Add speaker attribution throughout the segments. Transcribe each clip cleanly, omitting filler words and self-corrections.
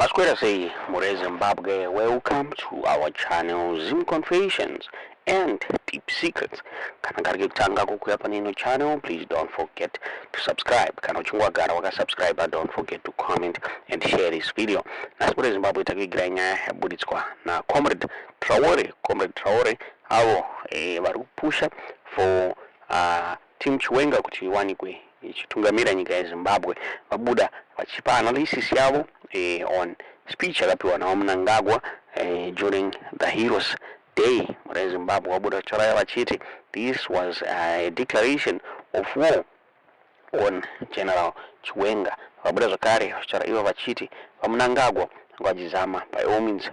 Speaker 1: Maswera sei mhuri yeZimbabwe, welcome to our channel, Zim Confessions and Deep Secrets. Kana kari kekutanga kukuya pane ino channel, please don't forget to subscribe. Kana uchinge wagara wakasubscribe, don't forget to comment and share this video. Nhasi, mhuri yeZimbabwe, takuigirai nyaya yabuditswa naComrade Traore. Comrade Traore avo vari kupusha for Team Chiwenga kuti iwanikwe ichitungamira nyika yeZimbabwe. Vabuda vachipa analysis yavo on speech yakapiwa naVaMnangagwa during the Heroes Day. Mhuri yeZimbabwe, vabuda vachiraya vachiti this was a declaration of war on General Chiwenga. Vabuda zvakare vachitaura ivo vachiti VaMnangagwa vanga vachizama by all means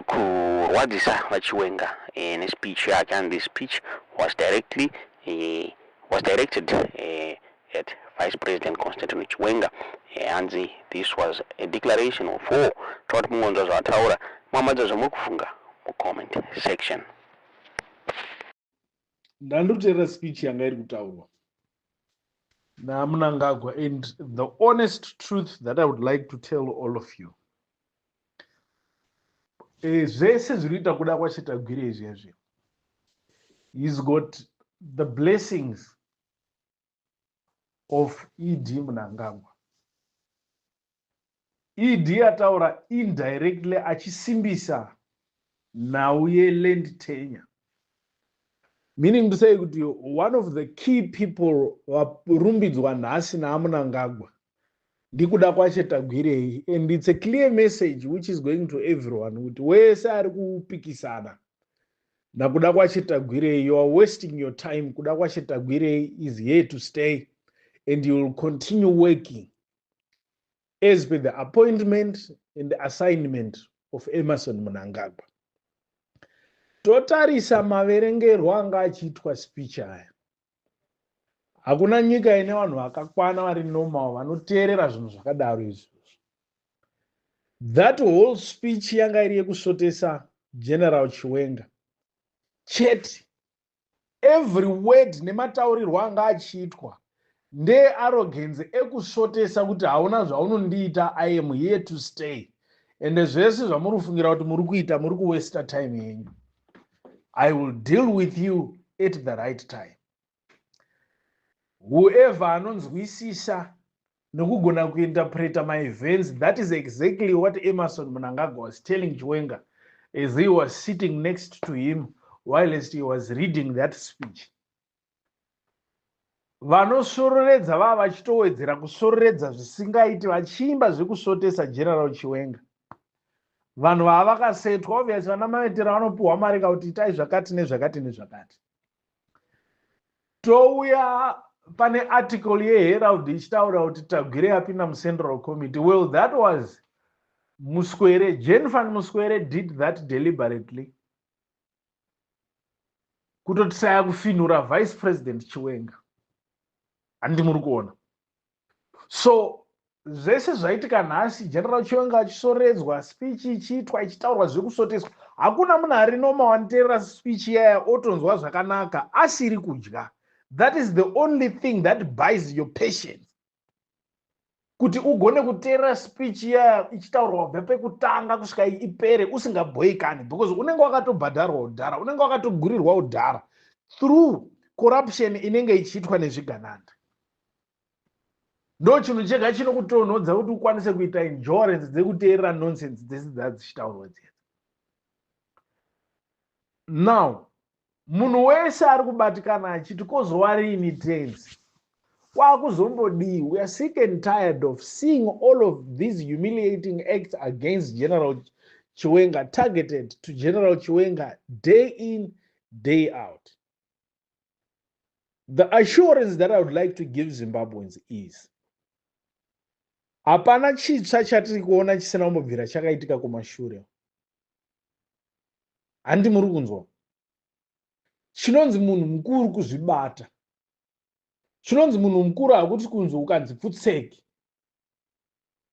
Speaker 1: kurwadzisa VaChiwenga nespeech yake, and the speech was directly was directed at Vice President Constantino Chiwenga. Hanzi this was a declaration of war. Toda kuti mungonzwa zvavataura, muhamadza zvamuri kufunga mucomment section.
Speaker 2: Ndandoteerera speech yanga iri kutaurwa naMnangagwa, and the honest truth that I would like to tell all of you, zvese zviri kuita Kudakwashe Tagwirei izvezvi, he's got the blessings of ED Mnangagwa. ED ataura indirectly achisimbisa nhau yeland tenure, meaning to say kuti one of the key people varumbidzwa nhasi naMnangagwa ndiKudakwashe Tagwirei, and it's a clear message which is going to everyone kuti wese ari kupikisana naKudakwashe Tagwirei, you are wasting your time. Kudakwashe Tagwirei is here to stay and you will continue working as per the appointment and the assignment of Emmerson Mnangagwa. Totarisa maverengerwo anga achiitwa speech aya, hakuna nyika ine vanhu vakakwana vari normal vanoteerera zvinhu zvakadaro izvozvo. That whole speech yanga iri yekusvotesa General Chiwenga chete. Every word nemataurirwo anga achiitwa ndearrogance ekusvotesa kuti hauna zvaunondiita, I am here to stay, ende zvese zvamuri kufungira kuti muri kuita, muri kuwasta time yenyu. I will deal with you at the right time. Whoever anonzwisisa nokugona kuinterpreta maevents, that is exactly what Emmerson Mnangagwa was telling Chiwenga as he was sitting next to him whilst he was reading that speech. Vanosvororedza vava vachitowedzera kusvororedza zvisingaiti, vachiimba zvekusvotesa General Chiwenga. Vanhu vava vakasetwa, obviously vana mavetera vanopiwa mari kakuti itai zvakati nezvakati nezvakati. Touya pane article yeHerald ichitaura kuti Tagwirei apinda muCentral Committee. Well, that was Muswere. Jenfan Muswere did that deliberately kutotisaya kufinhura Vice President Chiwenga. Handi muri kuona? So zvese zvaitika nhasi, General Chiwenga achisoredzwa, speech ichiitwa, ichitaurwa zvekusoteswa, hakuna munhu ari normal wanoteerera speech iyaya otonzwa zvakanaka asiri kudya. That is the only thing that buys your patience kuti ugone kuteerera speech iyaya ichitaurwa kubva pekutanga kusvika ipere usingabhoikani, because unenge wakatobhadharwa udhara, unenge wakatogurirwa udhara through corruption inenge ichiitwa nezvigananda. Ndo chinhu chega chinokutonhodza kuti ukwanise kuita endurance dzekuteerera nonsense dzese dzaa dzichitaurwa dzedza. Now munhu wese ari kubatikana achiti kozova rini tenzi kwakuzombodii? We are sick and tired of seeing all of these humiliating acts against General Chiwenga, targeted to General Chiwenga day in, day out. The assurance that I would like to give Zimbabweans is hapana chitsva chatiri kuona chisina kumbobvira chakaitika kumashure. Handi muri kunzwa? Chinonzi munhu mukuru kuzvibata. Chinonzi munhu mukuru hakuti kunzi ukanzi pfutseki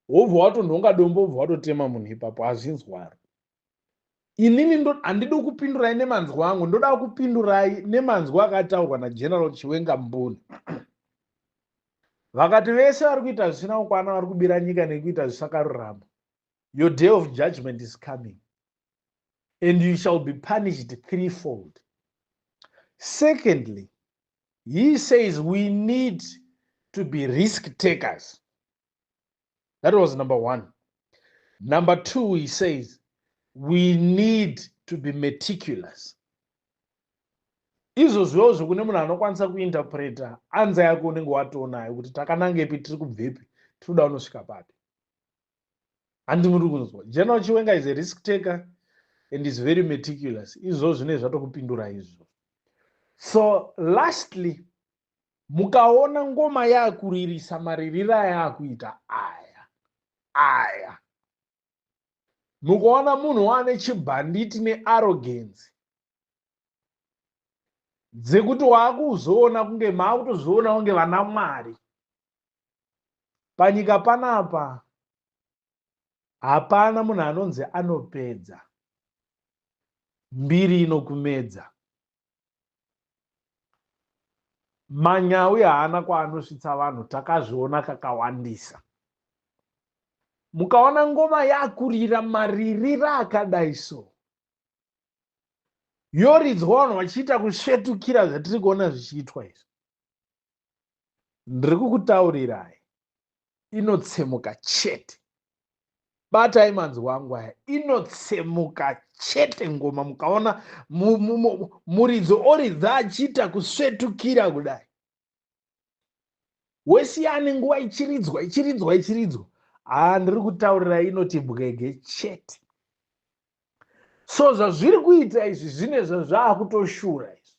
Speaker 2: wobva watonhonga dombo, wobva watotema munhu ipapo. Hazvinzwaro. Inini handidi kupindurai nemanzwi angu, ndoda kupindurai nemanzwi akataurwa naGeneral Chiwenga mbuni. Vakati vese vari kuita zvisina kukwana, vari kubira nyika nekuita zvisakarurama, your day of judgment is coming and you shall be punished threefold. Secondly, he says we need to be risk takers. That was number one. Number two, he says we need to be meticulous. Izvozvozvo kune munhu anokwanisa kuinterpreta anza yako, unenge watoonayo kuti takanangepi, tiri kubvepi, tiri kuda unosvika papi. Handi muri kunzwa? General Chiwenga is a risk taker and is very meticulous. Izvozvo zvinenge zvatokupindura izvo. So lastly, mukaona ngoma yaakuririsa maririro ayaakuita aya aya, mukaona munhu waane chibhanditi nearrogance dzekuti waakuzoona kunge maakutozoona kunge vana Mwari panyika panapa, hapana munhu anonzi anopedza mbiri inokumedza. Manyawi haana kwaanosvitsa vanhu, takazviona kakawandisa. Mukaona ngoma yakurira maririro akadai so, yoridzwa, vanhu vachiita kusvetukira zvatiri kuona zvichiitwa izvi, ndiri kukutaurirai, inotsemuka chete. Batai manzwi angu aya, inotsemuka chete ngoma. Mukaona muridzo oridza achiita kusvetukira kudai, wesiyane nguva ichiridzwa, ichiridzwa, ichiridzwa, haa, ndiri kutaurirai, inoti bwege chete. So zvazviri kuita izvi zvine zvazvaakutoshura izvi,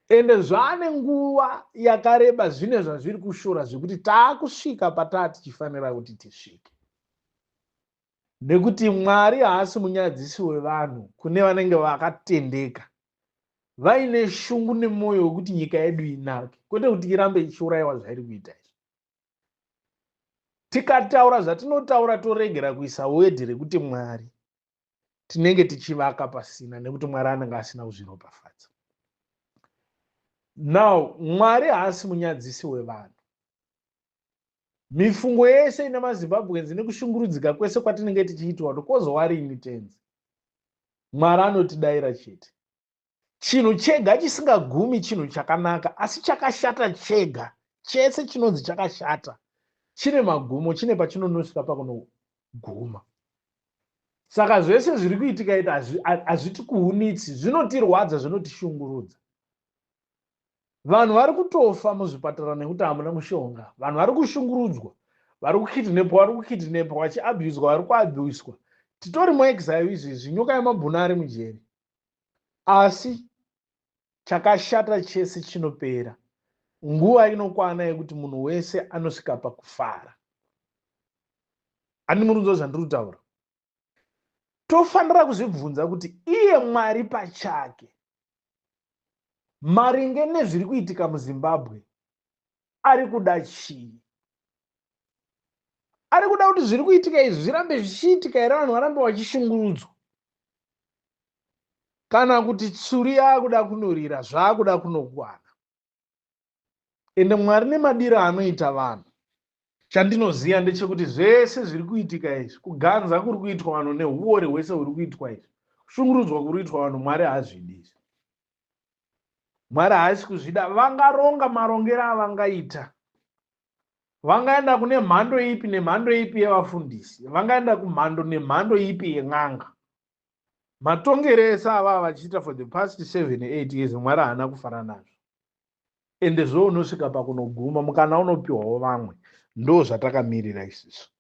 Speaker 2: ende zvaane nguva yakareba zvine zvazviri kushura, zvekuti taakusvika pataa tichifanira kuti tisvike, nekuti Mwari haasi munyadzisi wevanhu kune vanenge vakatendeka, vaine shungu nemwoyo wekuti nyika yedu inake, kwete kuti irambe ichiurayiwa zvairi kuita izvi. Tikataura zvatinotaura, toregera kuisa word rekuti Mwari, tinenge tichivaka pasina, nekuti Mwari anenge asina kuzviropafadza. Now, Mwari haasi munyadzisi wevanhu. Mifungo yese ine maZimbabweans nekushungurudzika kwese kwatinenge tichiitwa kuti kozowarini tenzi, Mwari anotidayira chete. Chinhu chega chisingagumi chinhu chakanaka, asi chakashata chega chese chinonzi chakashata chine magumo, chine pachinonosvika pakunoguma. Saka zvese zviri kuitika ita hazviti kuunitsi, zvinotirwadza, zvinotishungurudza. Vanhu vari kutofa muzvipatara nekuti hamuna mushonga. Vanhu vari kushungurudzwa, vari kukidnapwa, vari kukidnapwa, vachiabuswa, vari kuabuswa. Titori muexile izvezvi, Nyoka yemabhunu ari mujeri. Asi chakashata chese chinopera. Nguva inokwana yekuti munhu wese anosvika pakufara. Handi muri kunzwa zvandiri kutaura? Tofanira kuzvibvunza kuti iye Mwari pachake, maringe nezviri kuitika muZimbabwe, ari kuda chii? Ari kuda kuti zviri kuitika izvi zvirambe zvichiitika here, vanhu varambe vachishungurudzwa, kana kuti tsuri yaakuda kunorira, zvaakuda kunokwana? Ende Mwari nemadiro anoita vanhu, chandinoziva ndechekuti zvese zviri kuitika izvi, kuganza kuri kuitwa vanhu neuori hwese huri kuitwa izvi, kushungurudzwa kuri kuitwa vanhu, Mwari haazvidi izvi. Mwari haasi kuzvida. Vangaronga marongero avangaita, vangaenda kune mhando ipi nemhando ipi yevafundisi, vangaenda kumhando nemhando ipi yen'anga, matongero ese avava vachiita for the past 7 8 years, Mwari haana kufara nazvo. Ende zvo unosvika pakunoguma, mukana unopiwawo vamwe. Ndo zvatakamirira isusu.